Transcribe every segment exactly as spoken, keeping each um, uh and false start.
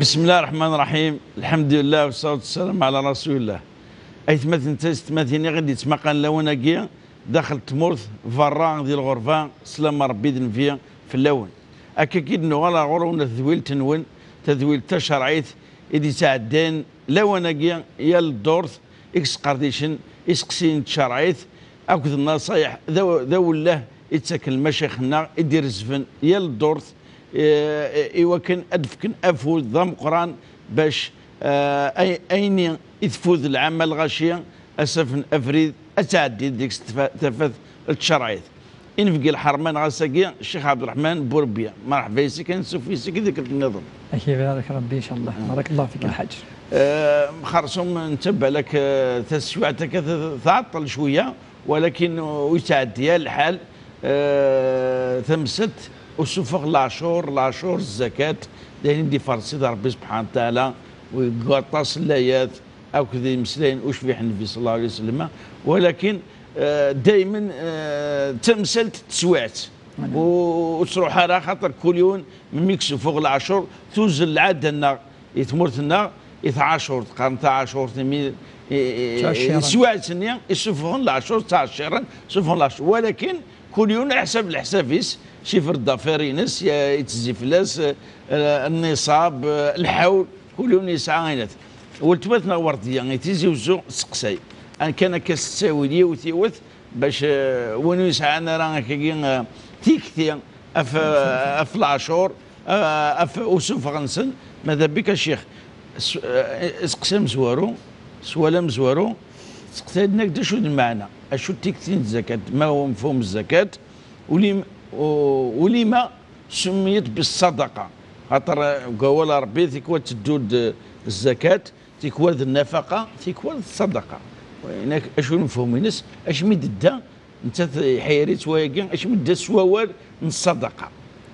بسم الله الرحمن الرحيم. الحمد لله والصلاة والسلام على رسول الله. Aytmaten d taysetmatin i ɣ-d-yettmaqan lawan-agi, daxel n tmurt, berra, di lɣerba, slam n Ṛebbi d Nnbi fell-awen. Akka i d-nuɣal ar ɣur-wen tadwilt-nwen, tadwilt tacerɛit i d-yettɛeddayen lawan-agi, yal ddurt i yesqerdicen iseqsiyen n tcerɛit akked nnaṣayeḥ d aw-, d awellah i ttaken lmacayix-nneɣ i d-irezben yal ddurt, eh, i wakken ad d-fken afud d ameqqran bac, eh, ay-, ayen i tfud lɛama lɣaci, ad s-afen abrid, ad tɛeddi deg-s tfa-, tafat n tcerɛit. Inebgi lḥerma neɣ ass-agi, Ccix Ɛebderreḥman Burebya. Merḥba yes-k, ansuf yes-k deg tikkelt nniḍen. Ak ibarek Rebbi, incallah. Barakallahu fik, lḥaǧ. Eh, xersum netta balak, eh, taswiɛt akka t-, tɛeṭṭel cwiya, walakin ur yettɛeddi ara lḥal. Eh, tamsalt, usufeɣ leɛcur, leɛcur, zzakat, d ayen i d-iferḍ Sidi Rebbi subḥanahu wa taɛala, deg waṭas n layat, akked imeslayen ucbiḥ n Nnbi sallallahu alayhi wa sallam, walakin, eh, daymen, eh, d tamsalt n teswiɛt. U-, ur ttruḥ ara, axaṭer kul yiwen, melmi i yessufuɣ leɛcur, tuzzel lɛada-nneɣ i tmurt-nneɣ, i tɛacurt, qqaren taɛacurt, imi, i, i, teswiɛt-nni, isufuɣen leɛcur, ttɛecciren, sufuɣen leɛcur. Walakin, kul yiwen aḥsab leḥsab-is, chiffre d'affaires-ines, ya-, yettezzi fell-as, eh, eh, nniṣab, eh, lḥawl, kul yiwen yesɛa ayennat. Weltma-tneɣ Werdiya i Tizi Wezzu tseqsay. An kan akka s ttawil yiwet yiwet, bac, eh, win ur yesɛan ara akkagi, eh, tikti af, af leɛcur, eh, af usufeɣ-nsen, ma d abik a ccix. S-, eh, seqsi amezwaru, swal amezwaru, seqsayen-ak d acu d lmeɛna, acu d tikti n zzakat, ma huwa mefhum zzakat, ulim-, u-, ulima سميت بالصدقة. Xaṭer, eh, deg wawal n Ṛebbi, tikwal teddu-d, eh, zzakat, tikwal d nnafaqa, tikwal d ṣṣadaqa. Inak, acu n mefhum-ines? Acmi d-tedda, nettat iḥeyyer-itt wayagi, acmi d-tedda s wawal n ṣṣadaqa.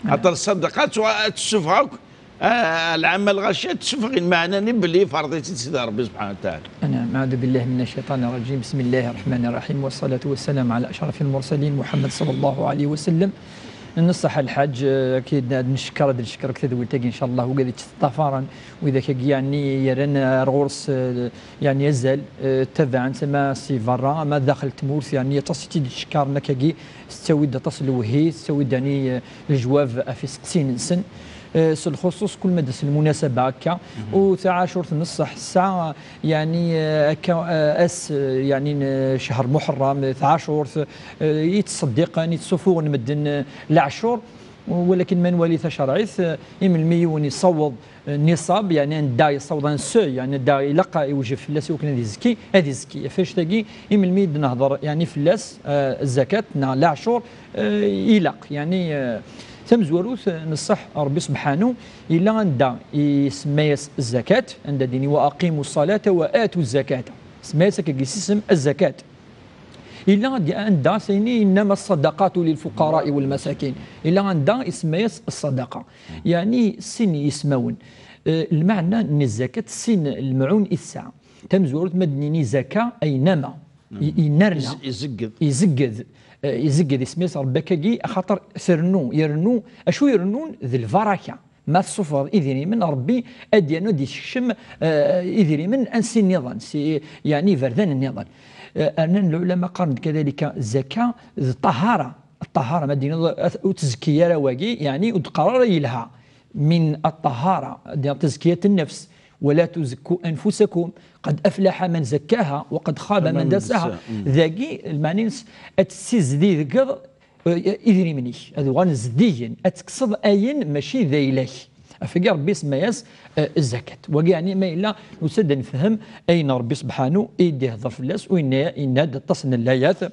Xaṭer ṣṣadaqa, ad tt-, ad tessufeɣ akk, ah, lɛamal lɣaci, ad tessufeɣ i lmeɛna-nni belli iferḍ-itt-id Sidi Ṛebbi subḥanahu wa taɛala. نعم، أعوذ بالله من الشيطان الرجيم. بسم الله الرحمن الرحيم، والصلاة والسلام على أشرف المرسلين محمد صلى الله عليه وسلم. Nṣeḥ lḥaǧ, eh, akid ad ncekker, ad ncekker deg tadwilt-agi, ncallah, wigad yettḍafaren, widak-agi, yeɛni, yerran ar ɣur-s, eh, yeɛni, azal, eh, ttabaɛen-tt ama si berra, ama daxel n tmurt, yeɛni, aṭas i tt-id-icekkaren akkagi, tettawi-d aṭas n lewhi, tettawi-d, yeɛni, eh, lejwab ɣef iseqsiyen-nsen. Eh, s lxuṣuṣ, kul ma d-as lmunasaba akka, u taɛacurt n ṣṣeḥ, tesɛa, yeɛni, eh, akka, eh, ass, eh, yeɛni, n, eh, ccher Muḥerram, eh, taɛacurt, eh, i ttṣeddiqen, i ttsufuɣen medden, eh, leɛcur, walakin ma nwali tacerɛit, eh, i melmi yiwen yessaweḍ, eh, nisab, yeɛni anda yessaweḍ un seuil, yeɛni anda ilaq iwjeb fell-as i wakken ad izekki, ad izekki. Ɣef annect-agi, i melmi i d-nehder, yeɛni fell-as, eh, zzakat neɣ leɛcur, eh, ilaq, yeɛni, eh, tamezwarut, eh, n ṣṣeḥ Ṛebbi subḥanu, yella anda isemma-yas zzakat, anda d-ini وأقيموا الصلاة وآتوا الزكاة. Semma-yas akka deg yisem azzakat. Yella anda s-, ini إنما الصدقات للفقراء والمساكين. Yella anda isemma-yas ṣṣadaqa. Yeɛni sin yismawen. Eh, lmeɛna n zzakat sin lemɛun i tesɛa. Tamezwarut ma d-nini zaka, aynama. I-, inerna. Iz-, izegged. Izegged. Eh, izegged isem-is Ṛebbi akkagi, axaṭer trennu, irennu, acu irennun? D lbaraka. Ma tessufɣeḍ idrimen, Ṛebbi ad d-yernu ad d-isekcem, eh, idrimen ansi nniḍen, si, yeɛni iberdan nniḍen. Eh, rnan lɛulama qqaren-d kadalika zaka d ṭṭahara. Ṭṭahara, ma d-tiniḍ, at-, ur tzekki ara wagi, yeɛni ur d-qqar ara yelha. من الطهارة, d تزكية النفس. ولا تزكوا أنفسكم، قد أفلح من زكاها وقد خاب من دساها. Dagi, lmeɛna-ines, ad tessizdigeḍ, eh, idrimen-ik, ad uɣalen zeddigen, ad tekkseḍ ayen mačči d ayla-k. Ɣef wagi Ṛebbi isemma-yas, eh, zzakat. Wagi, yeɛni, ma yella nusa-d ad nefhem ayen Ṛebbi subḥanu i d-ihder fell-as, u yenna, yenna-d aṭas n llayat,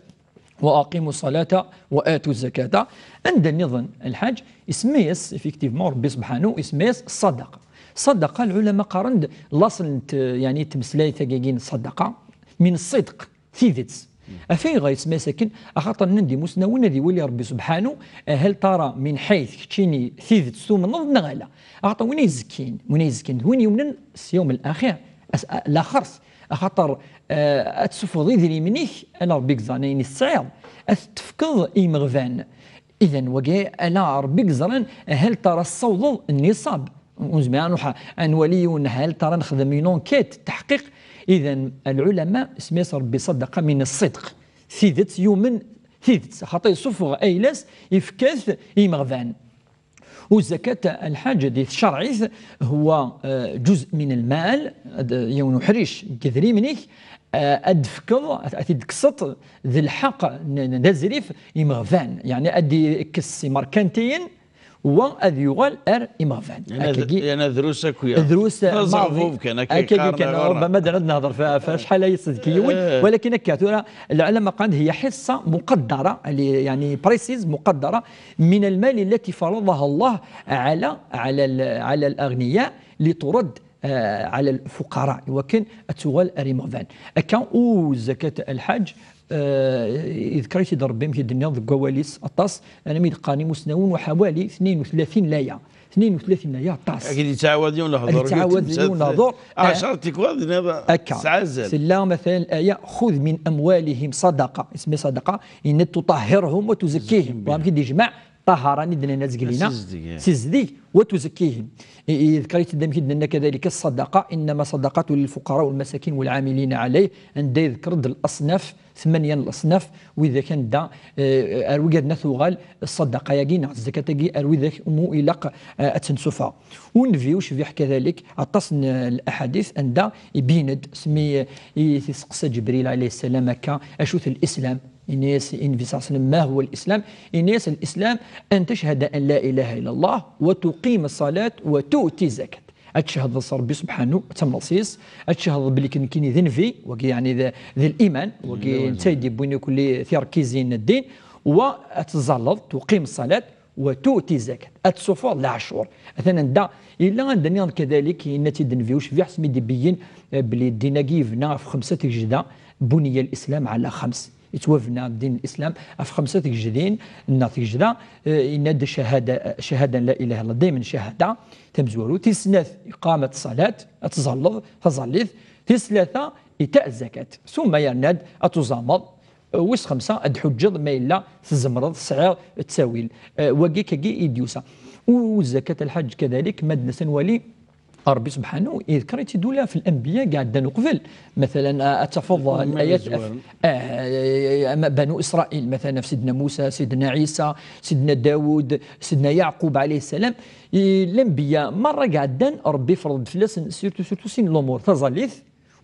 وأقيموا الصلاة وآتوا الزكاة. Anda nniḍen lḥaǧ, isemma-yas, effectivement, Ṛebbi subḥanu, isemma-yas ṣṣadaqa. Ṣṣadaqa, lɛulama qqaren-d, laṣel n t-, yeɛni, tmeslayt-agi n ṣṣadaqa, من الصدق, tidet. Ɣef ayɣer isemma-yas akken? Axaṭer nnan-d imusnawen ad iwali Ṛebbi subḥanu, eh, هل ترى من حيث keččini tidet tumneḍ neɣ ala. Axaṭer win ay izekkin, win ay izekkin d win yumnen s yawm al-axir, as-, a-, laxert. Axaṭer, eh, ad tessufɣeḍ idrimen-ik, ala Ṛebbi i yeẓran ayen i tesɛiḍ, ad t-tefkeḍ i yimeɣban. Idan, wagi, ala Ṛebbi i yeẓran, hal tara tessawḍeḍ nniṣab. ur nezmir ara ad nruḥ ad nwali yiwen, hal tara nexdem une enquête, taḥqiq. Idan, lɛulama, isem-is Rebbi ṣṣadaqa min ṣṣidq. Tidet, yumen tidet, xaṭer yessufeɣ ayla-s, yefka-t i yimeɣban. U zakat lḥaǧ di tcerɛit, huwa, eh, juz min lmal, ad, yiwen uḥric deg idrimen-ik, eh, ad d-tefkeḍ, ad, ad t-id-tekkseḍ d lḥeqq n, n, d azrif imeɣban, yeɛni ad d-ikkes imerkantiyen, wa ad yuɣal ar imeɣban. Akkagi, yerna drus akya. Drus d aẓerɣub maḍi. Kan, akka akka yeqqaren kan, merra. Ṛebama ad nehḍer f, f acḥal ay ṣṣedk yiwen, eh, walakin akka tura, lɛulama qqaren هي حصة مقدرة, li, يعني précise, مقدرة من المال التي فرضها الله على، على ال-، على الأغنياء لترد, eh, على الفقراء, iwakken ad tuɣal ar imeɣban. Akka, u zakat lḥaǧ, eh, yeḍker-it-id Rebbi, amek i d-tenniḍ deg wawal-is aṭas, armi d-qqaren imusnawen, وحوالي اثنين وثلاثين laya. اثنين وثلاثين laya, aṭas. Ad yettɛawad yiwen lehdur. Ad yettɛawad yiwen lehdur. Ɛecṛa tikwal, tenniḍ akka. Tesɛa azal. Tella, مثلا, الآية: خذ من أموالهم صدقة. Isem-is ṣṣadaqa, yenna-d: تطهرهم وتزكيهم. Wa amek i d-yejmeɛ ṭṭahara-nni d-nenna zgelina. Sizdeg, eh. Sizdeg, وتزكيهم. I, i, yeḍker-it-id amek i d-nenna كذلك الصدقة: إنما الصدقات للفقراء والمساكين والعاملين عليه. Anda yeḍker-d الأصناف, ثمانية n leṣnaf, widak anda, eh, ar wigad-nni ad tuɣal ṣṣadaqa-agi neɣ zzakat-agi, ar widak umi ilaq, eh, ad tt-nessufeɣ. U Nnbi ucbiḥ كذلك, aṭas n, eh, laḥadit anda ibin-d, asmi, eh, i t-isteqsa Ǧebril عليه السلام akka, acu-t l'islam? Yenna-yas Nnbi صلى الله عليه وسلم: ما هو الإسلام؟ Yenna-yas: الإسلام أن تشهد أن لا إله إلا الله وتقيم الصلاة وتؤتي الزكاة. Ad tcehdeḍ s Rebbi subḥanu, ad tamneḍ s-is, ad tcehdeḍ belli nekkini d nnbi, wagi yeɛni d, d liman, wagi netta i d-yewwin akk tirkizin n ddin, wa ad tẓalleḍ, تقيم الصلاة وتؤتي الزكاة, ad tessufɣeḍ leɛcur. Atan anda yella, anda nniḍen كذلك, yenna-tt-id nnbi ucbiḥ, asmi d-ibeyyen, eh, belli ddin-agi yebna ɣef xemsa tgejda, بني الإسلام على خمس. Yettwabna ddin n Lislam ɣef xemsa tgejdin, neɣ tgejda, eh, yenna-d cahada, cahada la ilaha illallah, daymen cahada tamezwarut. Tis snat, iqamat ṣṣalat, ad tẓalleḍ taẓallit. Tis tlata, ita zzakat. Summa yerna-d ad tuẓameḍ. Eh, wis xemsa, ad tḥuǧǧeḍ ma yella tzemreḍ, tesɛiḍ ttawil. Eh, wagi akkagi i d-yusa. U zzakat lḥaǧ kadalik, ma d-nas ad nwali, Ṛebbi subḥanu yeḍker-itt-id ula f lanbiya i iɛeddan uqbel. Matalan, a-, ad tafeḍ layat af, ah, ama Banu Isṛayil, matalan, af Sidna Musa, Sidna Ɛisa, Sidna Dawud, Sidna Yeɛqub ɛalayhi ssalam, i lanbiya merra i iɛeddan, Ṛebbi ifreḍ-d fell-asen, surtout, surtout sin lumuṛ, taẓallit,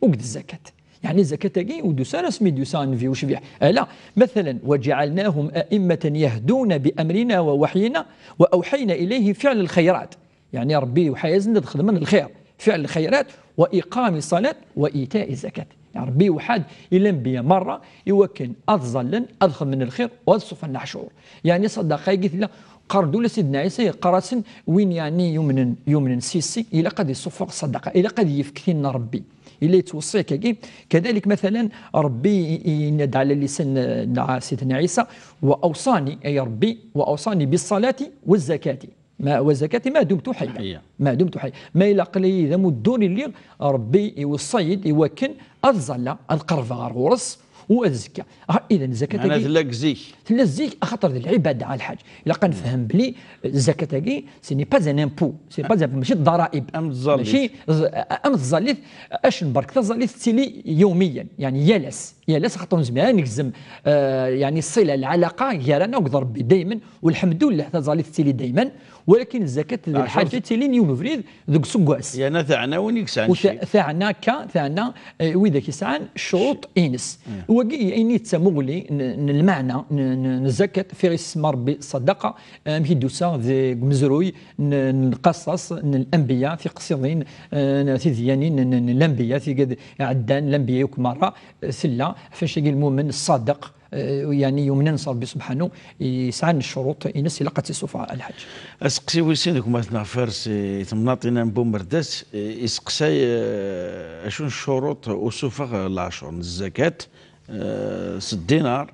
akked zzakat. Yeɛni zzakat-agi ur d-tusi ara asmi d-yusa nnbi ucbiḥ. Ala, matalan, وجعلناهم أئمة يهدون بأمرنا ووحينا وأوحينا إليهم فعل الخيرات. Yeɛni Ṛebbi iwḥa-yasen-d ad xedmen lxir, فعل الخيرات وإقام الصلاة وإيتاء الزكاة. Yeɛni Ṛebbi iwḥa-d i lanbiya merra i wakken ad ẓallen, ad xedmen lxir u ad ṣṣufen leɛcur. Yeɛni ṣṣadaqa-agi tella, qqaren-d ula Sidna Ɛisa yeqqar-asen, win yeɛni yumnen, yumnen s yis-i, ilaq ad iṣṣufeɣ ṣṣadaqa, ilaq ad yefk tin n Ṛebbi. Yella yettweṣṣi akkagi. Kadalik, matalan, Ṛebbi i-, i-, yenna-d ɛla lisan, eh, n Sidna Ɛisa: وأوصاني, ay Ṛebbi, وأوصاني بالصلاة والزكاة. Ma, والزكاة ما دمت حيا. حيا. ما دمت حيا. Ma yella aql-iyi d amuddur i lliɣ, Ṛebbi iweṣṣa-yi-d i wakken ad ẓalleɣ, ad qerbeɣ ɣer ɣur-s u ad zekkeɣ. Ah, idan, zzakat-agi tella zik. Tella zik, axaṭer d lɛibada, a lḥaǧ. Ilaq ad nefhem belli zzakat-agi, ce n'est pas un impôt, ce n'est pas un impôt, mačči d ḍaraib. Am tẓallit. Mačči ẓ-, am tẓallit, acu n berk, taẓallit tettili yawmiyan, yeɛni yal ass. Yal ass, xaṭer ur nezmir ara negzem, eh, yeɛni ṣṣila, lɛalaqa gar-aneɣ akked Ṛebbi daymen, u lḥemdullah, taẓallit tettili daymen, walakin zzakat d lḥaǧa yettilin yiwen ubrid deg useggas. Yerna teɛna win i yesɛan cci. Teɛna akka, teɛna, eh, widak yesɛan ccuruṭ-ines. Wagi, ayen i d tamuɣli n, n lmeɛna n, n, n zzakat, fiɣ isem Ṛebbi ṣṣadaqa, eh, amek i d-tusa deg umezruy n, n lqaṣaṣ n lanbiya, tiqsiḍin, eh, n tidyanin n, n, n lanbiya, tigad iɛeddan, lanbiya yakk merra, eh, tella, ɣef wacagi lmumen ṣṣadeq, eh, yeɛni yumnen s Ṛebbi subḥanu, yesɛan ccuruṭ-ines, ilaq ad tt-issufeɣ, a lḥaǧ. Aseqsi wis sin deg umatneɣ fares i temnaḍt-ina n Bumerdas, eh, iseqsay, eh, acu n ccuruṭ usufeɣ leɛcur n zzakat, eh, s ddinar,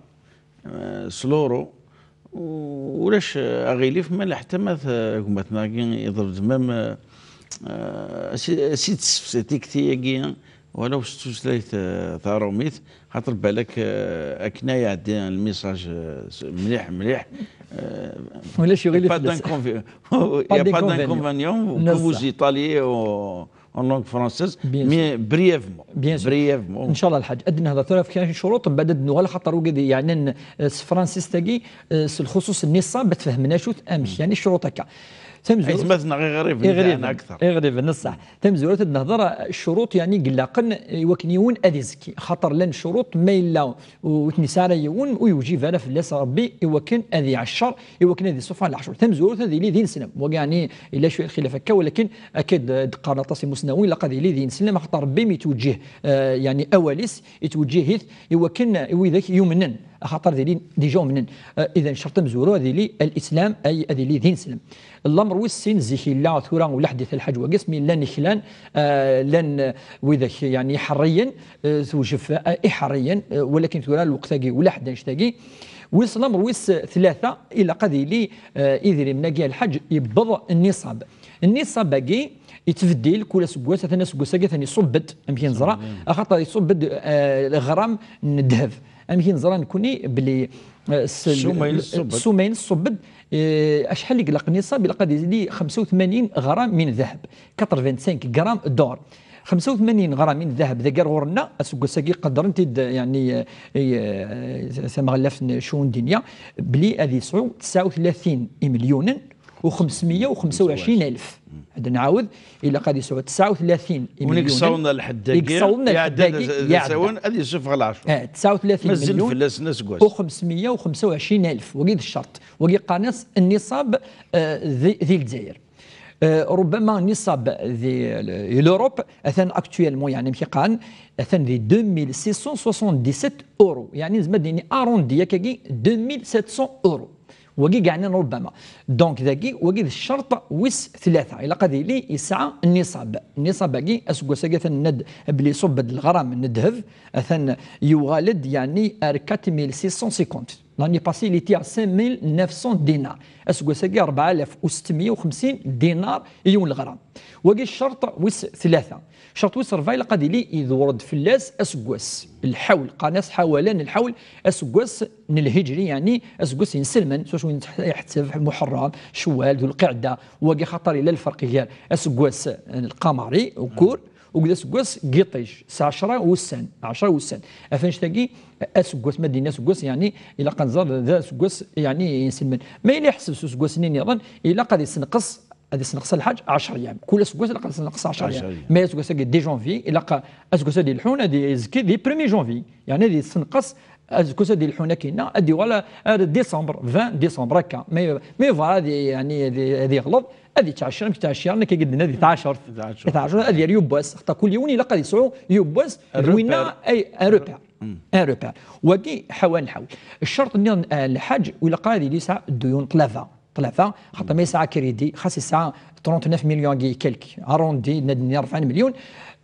eh, s luru, u-, ulac, eh, aɣilif, ma leḥtama t-, gma-tneɣ-agi iḍleb-d mam, eh, eh, si, si tsefti tikti-agi, Walaw s tutlayt, eh, taṛumit, xaṭer balak, eh, akken ay iɛeddi lmisaj, eh, s- mliḥ, mliḥ, eh, Ulac uɣilif pas fell-as. d'inconvénient. Pas Il n'y a pas d'inconvénient. d'inconvénient que Neṣṣeḥ. Vous étaliez en, en langue française, Bien mais brièvement. Bien sûr. Brièvement. Ncallah lḥaǧ, ad nehder tura ɣef kra n ccuruṭ, mbeɛd ad nuɣal, xaṭer wigad yeɛnan, eh, s tefransist-agi, eh, s lxuṣuṣ n nisab, ad tfehmen acu-t, amek, yani ccuruṭ akka. Tamezwarut- Aytmaten-nneɣ iɣriben, Iɣriben, yeɛna akteṛ. Iɣriben, neṣṣaḥ. Tamezwarut ad nehder, eh, ccuruṭ, yani ilaqen i wakken yiwen ad izekki. Xaṭer llan ccuruṭ, ma yella ur t-nesɛi ara yiwen, ur yewjib ara fell-as Ṛebbi i wakken ad iɛeccer, i wakken ad isuffeɣ leɛcur. Tamezwarut ad yili d ineslem. Wagi, yani, yella cwiya lxilaf akka, walakin akka d-, d-qqaren aṭas imusnawen, ilaq ad yili d ineslem, axaṭer Ṛebbi mi yettweǧǧih, eh, yani awal-is, yettweǧǧih-it i wakken i widak yumnen, axaṭer d ilin déjà umnen. Eh, idan, ccerṭ amezwaru ad yili al-Islam, ay ad yili d ineslem. Lamer wis sin, zik yella, tura ulaḥ di talḥaǧ wagi, asmi llan iklan, eh, llan, eh, widak, yani, iḥerriyen, eh, tewjef, eh, iḥerriyen, eh, walakin tura lweqt-agi ulaḥ d annect-agi. Wis lamer wis tlata, ilaq ad yili, eh, idrimen-agi a lḥaǧ yewweḍ nniṣab. Nniṣab-agi yettbeddil kul aseggas, atan aseggas-agi atan iṣubb-d, amek i neẓra, axaṭer iṣubb-d, eh, leɣram n ddheb. Amek i neẓra nekkni belli, eh, s- Ssuma-ines tṣubb-d. Ssuma-ines tṣubb-d, eh, acḥal i ilaq nniṣab? Ilaq ad yili xemsa u tmanyin ɣram min ddheb, quatre-vingt-cinq grammes d'or. Xemsa u tmanyin ɣram min ddheb dagi ar ɣur-nneɣ, aseggas-agi qeddren-t-id, yani, eh, eh, tameɣlaft n ccun dinya, belli ad yesɛu tesɛa u tlatin imelyunen u xemsmeyya u xemsa u ɛecrin alef. Ad nɛawed, ilaq ad yesɛu tesɛa u tlatin Win i yessawḍen ar lḥedd-agi, i yessawḍen ar lḥedd-agi, iɛedda d asawen, ad yessufeɣ leɛcur. Eh, tesɛa u tlatin Mazal imelyun fell-asen aseggas. U xemsmeyya u xemsa u ɛecrin alef. Wagi d ccerṭ. Wagi qqaren-as nniṣab, eh, di, di Lezzayer. Eh, ربما nniṣab di, di l'Europe, atan actuellement, yani, amek i qqaren, atan di deux mille six cent soixante-dix-sept euros. Yani, nezmer ad nini arrondi akkagi deux mille sept cents euros. Wagi yeɛnan ربما. Donc, dagi, wagi d ccerṭ wis tlata. Ilaq ad yili yesɛa nniṣab. Nniṣab-agi, aseggas-agi, atan nenna-d belli iṣubb-d leɣram n ddheb, atan yuɣal-d, yani, ar quatre mille six cent cinquante. L'année passée, il était à cinq mille neuf cents dinars. Aseggas-agi, rebɛa alaf u setmeyya u xemsin dinar i yiwen leɣram. Wagi ccerṭ wis tlata. Ccerṭ wis rebɛa, ilaq ad yili idewwer-d fell-as aseggas. Lḥawl, qqaren-as ḥawalan lḥawl, aseggas n lhijri, yani aseggas inselmen, s wacu iḥetteb Muḥerram, Cewwal, Dulqiɛda, wagi xaṭer yella lferq gar aseggas n lqamari, ukur, akked aseggas n yiṭij, s ɛecra wussan, ɛecra wussan. Ɣef annect-agi, aseggas, ma d-nini aseggas, yani, ilaq ad nẓer d aseggas, yani, inselmen. Ma yella iḥseb s useggas-nni nniḍen, ilaq ad yessenqes, ad yessenqes lḥaǧ ɛecra yyam. Kul aseggas ilaq ad yessenqes ɛecra yyam. Ɛecra yyam. Ma aseggas-agi, dix janvier, ilaq aseggas ad yelḥun, ad yezki di premier janvier. Yani, ad yessenqes, aseggas ad yelḥun akkinna, ad yuɣal ar décembre, vingt décembre, akka. Ma, ma yebɣa ad, yani, ad, ad yeɣleḍ, ad yettɛecciṛ, amek ttɛecciṛen, akka i d-nenna di tɛecciṛt. Di tɛecciṛt. Di tɛecciṛt, ad yerr yiwwas, xaṭer kul yiwen ilaq ad yesɛu yiwwas, Un d winna repère. Ay, un repère. Un repère. Wagi, ḥawalan lḥawl. Ccerṭ-nniḍen, eh, lḥaǧ, ilaq ad yili yesɛa dduyun tlata. Tlata, xaṭer ma yesɛa crédit, xas yesɛa trente-neuf millions et quelques, arrondi, nenna-d rebɛa n million,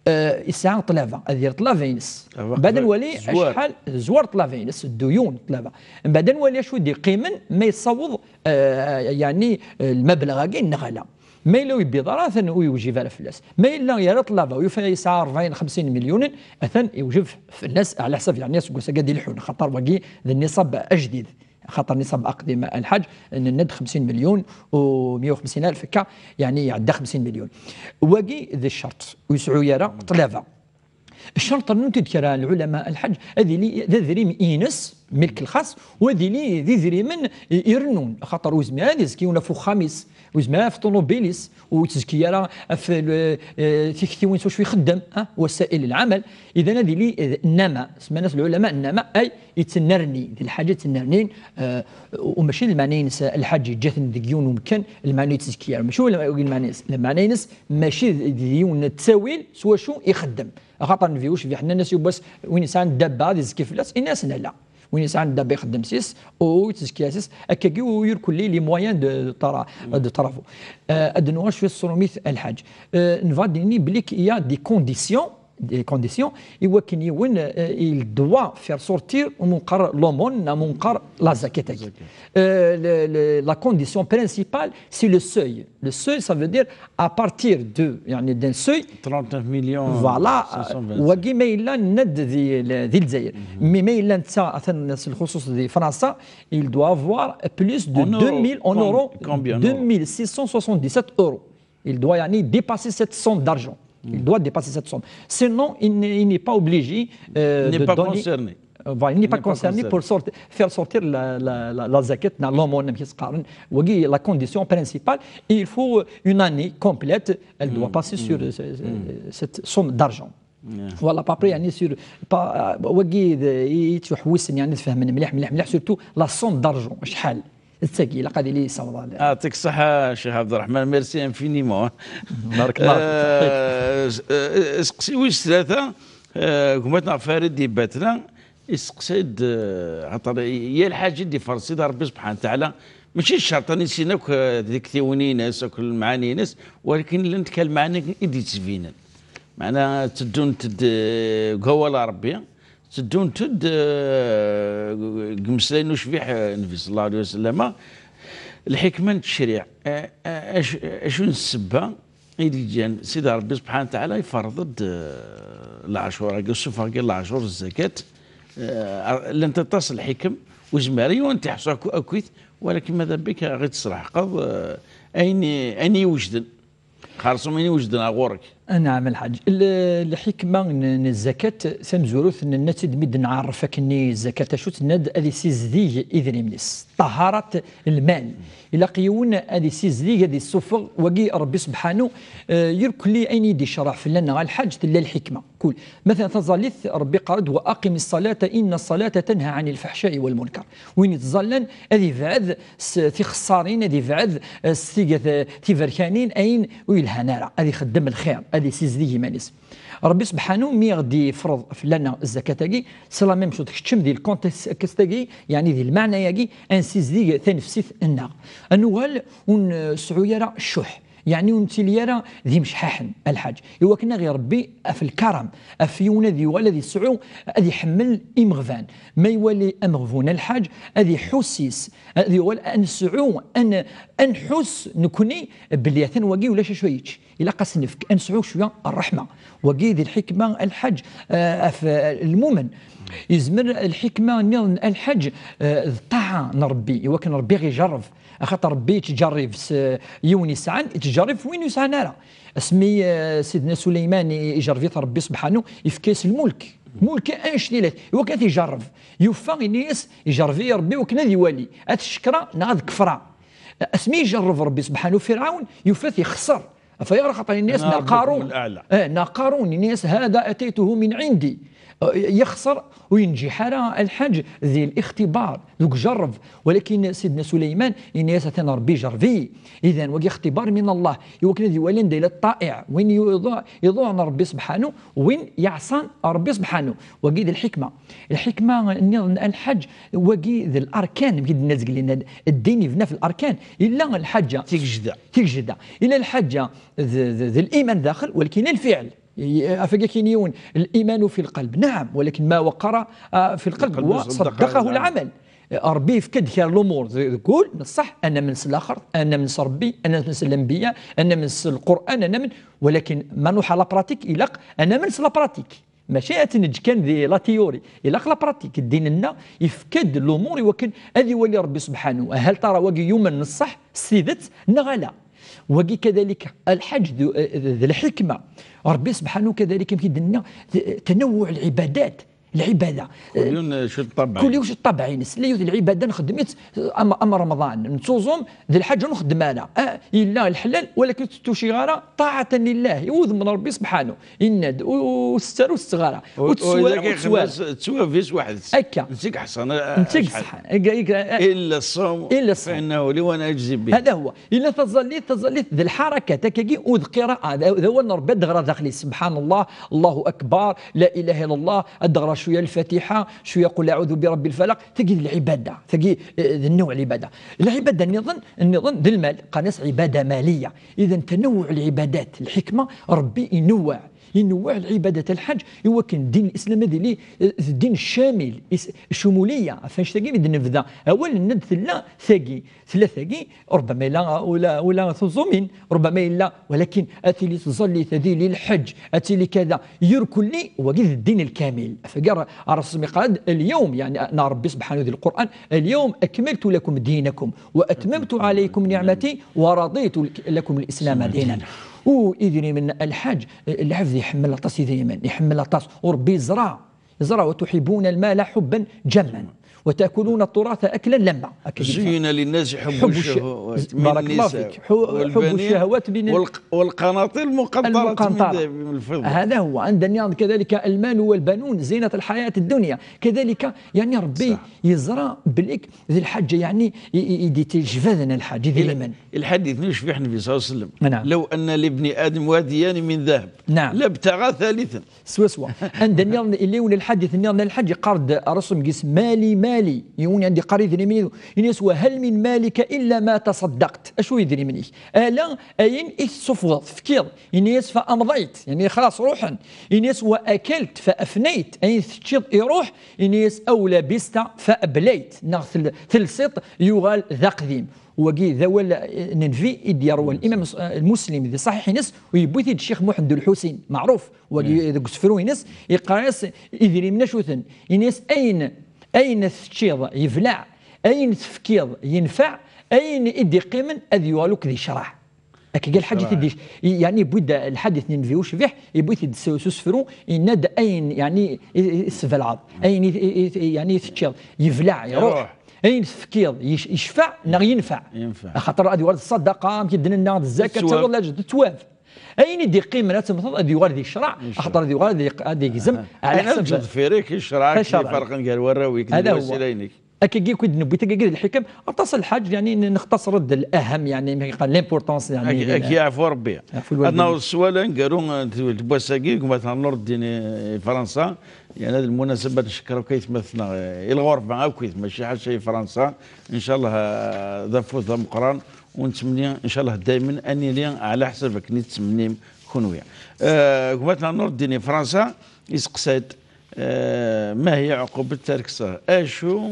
eh, yesɛa tlata, ad yerr tlata-ines. Ah, Mbeɛd ad nwali zwar. Acḥal, zwar tlata-ines, dduyun tlata. Mbeɛd ad nwali acu i d-iqqimen, ma yessaweḍ, eh, yani, eh, lmableɣ-agi neɣ ala. Ma yella ur yebbiḍ ara, atan ur yewjib ara fell-as. Ma yella yerra tlata, u yufa yesɛa rebɛin, xemsin milyunen, atan yewjib fell-as, ɛla ḥsab, yani, aseggas-agi ad d-ilḥun, xaṭer wagi d nniṣab ajdid. Xaṭer nniṣab aqdim a lḥaǧ, nenna-d xemsin milyun u meyya u xemsin alef, akka, yani, iɛedda xemsin milyun. Wagi d ccerṭ, ur yesɛu ara tlata. Ccerṭ rennun-t-id kra n lɛulama a lḥaǧ, ad yili d adrim-ines, milk lxas, u ad yili d idrimen i-, irennun, axaṭer ur yezmir ad yezki yiwen ɣef uxxam-is, ur yezmir ara ɣef ṭunubil-is, ur yettezki ara ɣef l-, eh, tiktiwin s wacu ixeddem, ha, وسائل العمل. Idan ad yili d nnama, semman-as lɛulama nnama, ay yettennerni, d lḥaǧa yettennernin, eh, u mačči d lmeɛna-ines lḥaǧ yeǧǧa-ten deg yiwen umkan, lmeɛna ur yettezki ara. Mačči d lmeɛna-ines, lmeɛna-ines mačči d, d yiwen n ttawil s wacu ixeddem. Axaṭer Nnbi ucbiḥ nnan-as yiwwas, win yesɛan dabba ad izekki fell-as, ini-asen ala. Win yesɛan dabba ixeddem s-is, u yettezki s-is, akkagi u irkelli les moyens de, de tra-, de travaux. Euh, ad nuɣal cwiṭ s tṛumit a lḥaǧ. Euh, nebɣa ad d-nini belli il y a des conditions des conditions, i wakken yiwen, euh, il doit faire sortir, ma nqar l'aumône, ma nqar la zakat. Euh, le- le- la condition principale, c'est le seuil. Le seuil, ça veut dire à partir de, يعني, d'un seuil, 39 millions voilà, 525. Wagi ma yella nenna-d di, di Lezzayer. Mais ma yella netta, atan s lxuṣuṣ di Fransa, il doit avoir plus de En euros, 2000, en com- euros, combien en euros 2677 euros. Il doit, يعني, dépasser cette somme d'argent. Il doit dépasser cette somme. Sinon, il n'est il n'est pas obligé euh, Il n'est de pas donner... concerné. Euh, voilà, il n'est pas n'est pas concerné concerné. pour sortir, faire sortir la, la, la, la zakat, l'aumône, il faut une année complète, elle doit passer sur euh, cette somme d'argent. Voilà, à peu près, يعني, sur, pas, euh, wagi, euh, yettwaḥewwisen, يعني, tfehmem mliḥ, mliḥ, mliḥ, surtout la somme d'argent, شحال. Tagi, ilaq ad yili yessaweḍ. يعطيك الصحة شيخ عبد الرحمن, merci infiniment. بارك الله فيك. آه، آه، اسقسي ويس ثلاثة, آه، كما تعرف فريد ديباتنا, يسقسيد, آه، خاطر هي الحاجة اللي فرض سيدي ربي سبحانه وتعالى, ماشي شرط أن يسين أكو, آه، ديك تيونينس, أكو المعانينس, ولكن لن تكال معاني إدي تسفينن. معناها تدون تد, آه، قوال ربي, تدون تد, آه، قمسلين وشبيح, آه، النبي صلى الله عليه وسلم, الحكمة التشريع. آه، آه، أش-، أشو السبة اللي جان سيدي ربي سبحانه وتعالى يفرض, آه، العشور, هاكي الصفة, هاكي العشور, الزكاة, آه، لن تتصل الحكم وزماري وانت حصاك أكويت, ولكن ماذا بك غير تصلح قض, آه، أين, أين يوجدن؟ خالص من يوجدن غورك. نعم الحاج. ال- الحكمة ن- ن الزكاة, tamezwarut n-, nenna-tt-id mi d-nɛerref akkenni الزكاة, acu tenna-d, ad yessizdig idrimen-is. طهارة المال. Ilaq yiwen ad yessizdig, ad yessufeɣ, wagi Ṛebbi subḥanu, eh, irkelli ayen i d-icerreɛ fell-aneɣ a lḥaǧ, tella lḥikma. Kul. Matala taẓallit, Ṛebbi iqqar-d: وأقم الصلاة إن الصلاة تنهى عن الفحشاء والمنكر. Win ittẓallan ad ibɛed s tixessarin, ad ibɛed, eh, s tigat, eh, tiberkanin, ayen ur yelhan ara, ad ixeddem lxir, ad yessizdig iman-is. Ṛebbi subḥanu mi ɣ-d-ifreḍ fell-aneɣ zzakat-agi, c'est la même chose, keččem di lcontexte-agi, yeɛni di lmeɛna-agi, ad nessizdig tanefsit-nneɣ. Ad nuɣal ur nesɛu ara ccuḥ, yeɛni ur nettili ara d imecḥaḥen, a lḥaǧ. Iwakken ad ɣ-iṛebbi ɣef lkaram, ɣef yiwen ad yuɣal ad yesɛu, ad iḥemmel imeɣban. Ma iwali ameɣbun, a lḥaǧ, ad iḥuss yis, ad yuɣal ad nesɛu, ad n-, ad nḥuss nekni belli atan wagi ulac acu ara yečč. Ilaq ad s-nefk, ad nesɛu cwiya ṛṛeḥma. Wagi d lḥikma, a lḥaǧ, eh, ɣef, eh, lmumen. Yezmer lḥikma nniḍen, a lḥaǧ, eh, d ṭṭaɛa n Ṛebbi, iwakken Ṛebbi ɣ-ijerreb. Axaṭer Ṛebbi yettǧerrib s, eh, yiwen yesɛan, yettǧerrib f win ur yesɛan ara. Asmi, eh, Sidna Suleyman i-, ijerreb-it Ṛebbi subḥanu, yefka-yas lmulk. Mulk annect-ilat, iwakken ad t-ijerreb. Yufa, ini-as, ijerreb-iyi Ṛebbi iwakken ad iwali, ad t-cekkreɣ neɣ ad kefreɣ. Asmi ijerreb Ṛebbi subḥanu Firɛawn, yufa-t ixṣer. Af ayɣer? Axaṭer ini-as, أنا neɣ ربكم Qarun, الأعلى. Eh, neɣ Qarun, ini-as: هذا أتيته من عندي. Eh, yexṣer, ur yenǧiḥ ara a lḥaǧ di lixtibar, deg ujerreb. Walakin Sidna Suleyman, ini-as: atan Ṛebbi ijerreb-iyi. Idan, wagi ixtibar min Allah, iwakken ad iwali anda yella ṭṭaɛi, win yuḍ-, iḍuɛen Ṛebbi subḥanu, win yeɛṣan Ṛebbi subḥanu. Wagi d lḥikma. Lḥikma nniḍen a lḥaǧ, wagi d larkan, mi d-nenna zgelli, ddin yebna f larkan. Illa lḥaǧa. Tigejda. Tigejda. Illa lḥaǧa d, d, d liman daxel, walakin illa lfiɛl. Afagi akin yiwen, الإيمان في القلب. نعم، ولكن ما وقر, ah, في القلب القلب صدقه وصدقه العمل. العمل. Ṛebbi yefka-d kra n lumuṛ, d, d kul, neṣṣaḥ, ad namen s laxert, ad namen s Ṛebbi, ad namen s lanbiya, ad namen s Lqur'an, ad namen, walakin ma nruḥ à la pratique, ilaq ad namen s la pratique. Mačči ad tt-neǧǧ kan di la théorie, ilaq la pratique. Ddin-nneɣ yefka-d lumuṛ iwakken ad iwali Ṛebbi subḥanu. Hal tara wagi yumen neṣṣaḥ s tidet neɣ ala? Wagi kadalik a lḥaǧ d, d, d lḥikma. Ṛebbi subḥanu kadalik, amek i d-nniɣ, tanawuɛ lɛibadat, lɛibada. كل يوم شو الطبع. Kul yiwen s ṭṭabeɛ-ines. Tella yiwet lɛibada nxeddem-itt am, am Remḍan. Nettuẓum d lḥaǧa ur nxeddem ara. Ah, yella lḥlal, walakin ur tettucci ara ṭaɛatan lillah, i wudem n Ṛebbi subḥanu. Yenna-d, u-, ur tettaru, ur tetteɣ ara. Ur teswa, ur teswa. Tettwafis waḥed. Akka. Nsi ḥsan. Nsi ṣṣeḥ. Akka, akka. إلا الصوم إلا الصوم. فإنه لي وأنا أجزي به. هذا هو. Illa taẓallit, taẓallit d lḥarakat, akkagi, u d qira'a, d, d awal n Ṛebbi ad d-ɣra daxel-is. سبحان الله، الله أكبر، لا إله إلا الله, ad d-ɣra cwiya Lfatiḥa, cwiya قل أعوذ برب الفلق, tagi d lɛibada, tagi, eh, d nnuɛ lɛibada. Lɛibada nniḍen, nniḍen d lmal, qqaren-as عبادة مالية. إذن تنوع العبادات, lḥikma, Ṛebbi inewweɛ. ينوع العبادة الحج، يوكن الدين الإسلام هذه لي الدين الشامل، الشمولية. فاش تجي بدنا نبدا أول ند ثلا ثقي ثلا ثقي، ربما إلا ولا ولا ثزومين، ربما إلا، ولكن أتي لي تزلي تدي لي الحج، أتي لي كذا، يركل لي وقيد الدين الكامل. فقال الرسول قال: اليوم، يعني أنا ربي سبحانه ذي القرآن: اليوم أكملت لكم دينكم وأتممت عليكم نعمتي ورضيت لكم الإسلام دينا. وإذن من الحج، العبد يحمل طاس دائما، يحمل طاس وربي يزرع، يزرع: وتحبون المال حبا جما وتأكلون التراث أكلا لما. زين للناس حب الشهوات من النساء والبنين والق- والقناطير المقنطرة من الذهب والفضة. هذا هو. عندنا كذلك المال والبنون زينة الحياة الدنيا. كذلك يعني ربي يزرع بليك ذي الحاجة، يعني يدي تجفذنا الحاجة ذي لمن. الحديث نشفي النبي صلى الله عليه وسلم: نعم. لو أن لابن آدم واديان من ذهب، نعم، لابتغى ثالثا. سوا سوا. عندنا اللي يون الحديث، اللي يون الحج قرد رسم قيس: مالي مالي. يون عندي قريد نميدو. ينسوا: هل من مالك إلا ما تصدقت؟ أشو يدري مني؟ ألا أين إث صفوة فكير؟ ينيس فأمضيت، يعني خلاص روحا. ينيس: وأكلت فأفنيت، أين تشيط يروح. ينيس: أو لبست فأبليت، نغ ثل- ثلسط يغال ذا قديم. وقي ذا ولا ننفي إدي يروى الإمام المسلم ذي صحيح نس، ويبوثي الشيخ محمد الحسين معروف، وقي ذاك سفرو ينس يقاس إذري من شوثن. ينيس: أين، أين تشيض يبلع، أين تفكيض ينفع، أين إدي قيمن أذ يوالوك ذي شرع. هكا قال الحديث يديش، يعني بود الحديث ننفي وشبيح، يبوث يد سو- سو سفرو، يناد أين يعني سبلعض، أين ي- ي- يعني تشيض يبلع يروح، يروح. أين تفكيض يش- يشفع نغ ينفع. ينفع. خاطر هذه ورد الصدقة، يمكن دنا الزكاة، الثواب. تقول لا جد الثواب. أين يدي قيمة لا تمثل هذه ورد الشرع، خاطر هذه ورد هذه يزم على حسب. جد فيريك الشرع كي فرق قال وراويك هذا هو. هكا كي كنت نبي تلقى الحكم، اتصل الحاج، يعني نختصر الاهم، يعني ما يقال ليمبورطونس، يعني أكي يعفو ربي. عفو الوالدين. أنا السؤال نقارو تبوساكي كما تنور الدين فرنسا، يعني هذه المناسبة نشكر كيف مثلنا الغربة أو كيف ماشي حاجة شيء فرنسا. إن شاء الله، آه، ذا فوز ذا مقران، ونتمنى إن شاء الله دائما أن يلي على حسب كني تسمنيم كونويا. آه، كما تنور الدين فرنسا يسقساد، آه، ما هي عقوبة تارك الصلاة؟ أشو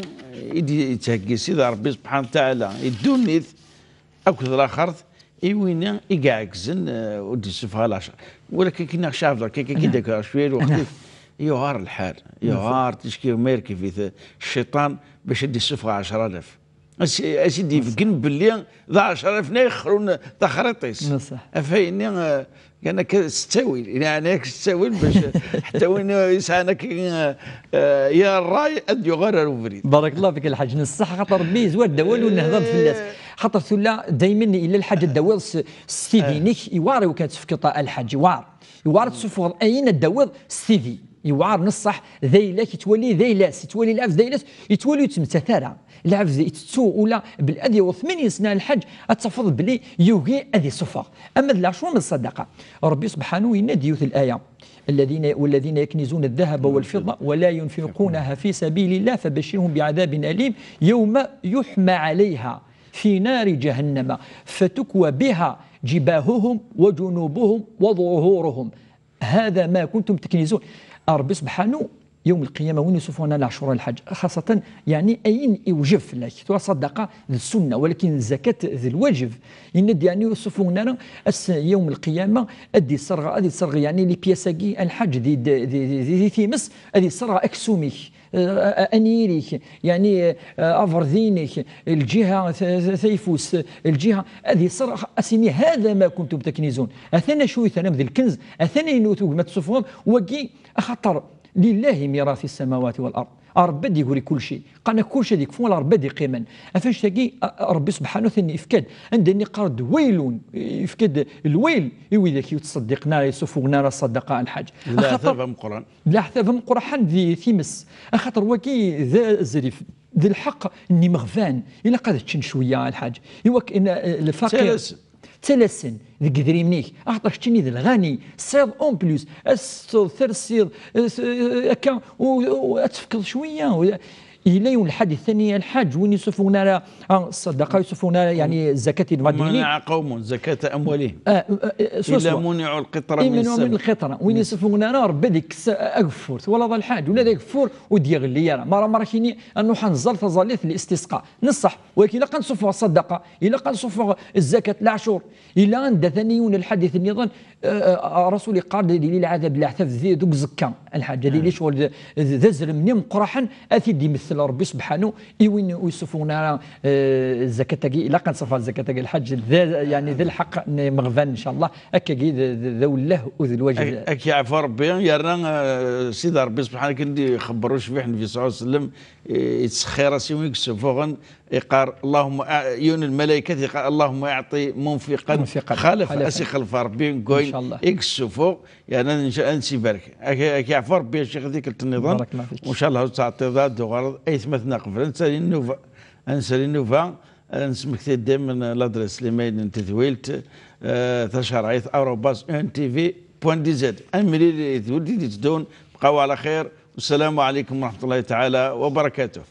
يدي يتهجي سيدي ربي سبحانه وتعالى يدونيت أكد الآخرت إيوينا إيقاعكزن، آه، ودي السفها العشر. ولكن كنا شاف ذاك كي كي داك شوية الوقت يغار الحال، يغار تشكي مير كيف الشيطان باش يدي السفها عشرة آلاف. أسي-، أسيدي يفكن باللي ذا عشرة آلاف نا يخرون تخريطيس. بصح. أفايني، آه، كان ك-، ستاويل، يعني ك-، ستاويل باش حتى وين يسعى أنا كي، آه، يا الراي أد يغرر وبريد. بارك الله فيك الحاج، نصح خاطر ربي يزوار داول ونهضر في الناس. خاطر ثلا دايما إلا الحاجة داول س-، ستيدينيك يواري وكانت في قطاع الحاج يوار. يوار تسفر أين داول ستيدي. يوار نصح ذيلاك يتولي ذيلاس، يتولي العبد ذيلاس، يتولي يتمتثارا. العبد يتسو ولا بالأذي وثمانين سنة الحج، أتفضل بلي يوغي أذي صفر. أما ذ العشر من الصدقة، ربي سبحانه ينادي يوث الآية: الذين، والذين يكنزون الذهب والفضة ولا ينفقونها في سبيل الله فبشرهم بعذاب أليم يوم يحمى عليها في نار جهنم فتكوى بها جباههم وجنوبهم وظهورهم هذا ما كنتم تكنزون. ربي سبحانه يوم القيامة وين يصفونا العشرة الحج، خاصة يعني أين يوجب لك تو صدقة ذي السنة، ولكن الزكاة ذي الواجب. إن يعني يصفونا أس يوم القيامة أدي صرغ، أدي صرغ يعني لي بياساكي الحج ذي، ذي، ذي، ذي، ذي ثيمس، أدي صرغ أكسوميك، آه، أنيريك، يعني، آه، أفرذينيك، الجهة ث-، ث-، ثيفوس، الجهة، أدي صرغ أسيني: هذا ما كنتم تكنزون. أثنى شو يثنى ذي الكنز، أثنى ينوتو ما تصفهم، وقي أخطر لله ميراث السماوات والأرض. ربي دي يقول كل شيء، قالنا كل شيء ديك فون ربي دي قيمن. أفاش تاقي، أ-، ربي سبحانه وتعالى يفكاد، عندني قرد ويل، يفكاد الويل، إوي ذاك يتصدقنا، يصفونا الصدقة الحج. لا، أخطر ثابة من القرآن. لا، حتى ذم قرحان ذي ثيمس. أخاطر وكي ذا زريف، ذي الحق إني مغفان. إلا قد تشن شوية الحاج. إيوا ك-، إن، آه، الفقير. ثلاث. ثلاث سن. ذي قدري منيك. أخطر تشني ذي الغني. سير أون بلوس. السر ثير سير. آه، س-، آه، هكا. و-، و-، وتفكر شوية. و-، Yella yiwen lḥadit thani, a lḥaǧ, win yessufuɣen ara, ah, ṣṣadaqa, yessufuɣen ara, yeɛni, zzakat, il va dire. منع قوم زكاة أموالهم Ah, ah, ah, إلا منعوا القطرة من إلا من السماء. القطرة. Win yessufuɣen ara Rebbi ad yekkes ageffur. Twalaḍ a lḥaǧ, ula d ageffur ur d-yeɣli ara. Mara, mara kini, ad nruḥ ad nẓer taẓallit n listisqa. Neṣṣeḥ, walakin ilaq ad nsufeɣ ṣṣadaqa, ilaq ad nsufeɣ zzakat, leɛcur. Ila anda thani yiwen lḥadit nniḍen, eh, eh, Rasul yeqqar-d ad yili lɛadab, leɛtab di, deg uẓekka, a lḥaǧ, ad yili ccɣel d, d, d azrem-nni meqqraḥen, ad t-id-imettel Rebbi subḥanu, i win ur yessufuɣen ara, eh, zzakat-agi, ilaq ad nṣeffer zzakat-agi, a lḥaǧ, d, yeɛni, d lḥeqq n imeɣban, ncallah, akkagi d, d, d awelleh u d lwajeb. Ak yeɛfu Rebbi, yerna, eh, Sidi Rebbi subḥanu akken i d-ixebber ucbiḥ Nnbi صلى الله عليه وسلم, eh, yettṣexxir-as i win i yessufuɣen, yeqqar, اللهم أع-، yiwen n lmalaykat yeqqar, اللهم أعط منفقا منفقا خلفا. خلفا. Ad s-ixlef Rebbi deg wayen Ncallah. I yessufuɣ, yerna ad nec-, ad nessibbarek. Ak, ak yeɛfu Rebbi a Ccix tikkelt nniḍen. Barakallahu fik. Ncallah ur tettɛeṭṭiḍ ara ad d-tuɣaleḍ. Aytmaten qeblen, ad nsali nnuba, ad nsali nnuba, ad nesmekti daymen l'adresse l'email n tedwilt, eh, tacerɛit arobase E N T V point D Z. Ad nemlil i tedwilt i d-iteddun, bqaw ɛla xir. والسلام عليكم ورحمة الله تعالى وبركاته.